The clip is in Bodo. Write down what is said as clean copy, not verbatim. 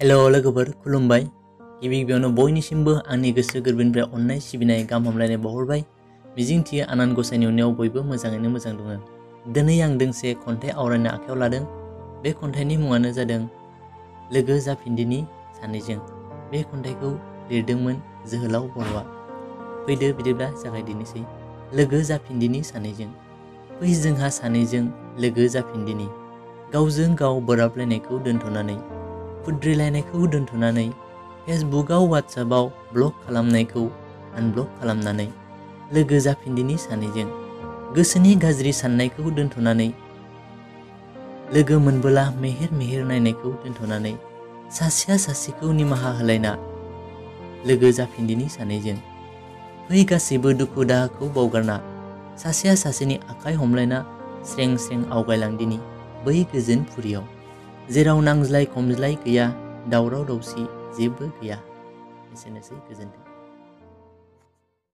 हेलो लोगोफोर खुलुमबाय। गिबि गिबियावनो बयनिसिमबो आंनि गोसो गोरबोनिफ्राय अननाय सिबिनाय गाहाम हामलायनाय बावहरबाय। मिजिंथियो आनान गसाइनि अननायाव बयबो मोजाङैनो मोजां दङ। दिनै आं दोंसे खन्थाइ आवरायनो आखायाव लादों। बे खन्थाइनि मुङानो जादों लोगो जाफिनदिनि सानैजों। बे खन्थाइखौ लिरदोंमोन जोहोलाव बर'आ। फैदो बिदिब्ला जागायदिनोसै। लोगो जाफिनदिनि सानैजों। फै जोंहा सानैजों लोगो जाफिनदिनि। गावजों गाव बोराबलायनायखौ दोनथ'नानै, खुद्रिलायनायखौ दोनथ'नानै, फेसबुकआव वाट्सएपआव ब्लक खालामनायखौ आनब्लक खालामनानै, लोगो जाफिनदिनि सानैजों। गोसोनि गाज्रि साननायखौ दोनथ'नानै, लोगो मोनबोला मेहेर मेहेर नायनायखौ दोनथ'नानै, सासेया सासेखौ निमाहा होलायना लोगो जाफिनदिनि सानैजों। फै गासैबो दुखु दाहाखौ बावगारना, सासेया सासेनि आखाइ हमलायना स्रें स्रें आवगायलांदिनि बै गोजोन फुरियाव, जेराव नांज्लाय खमज्लाय गैया, दावराव दावसि जेबो गैया। एसेनोसै, गोजोन्थों।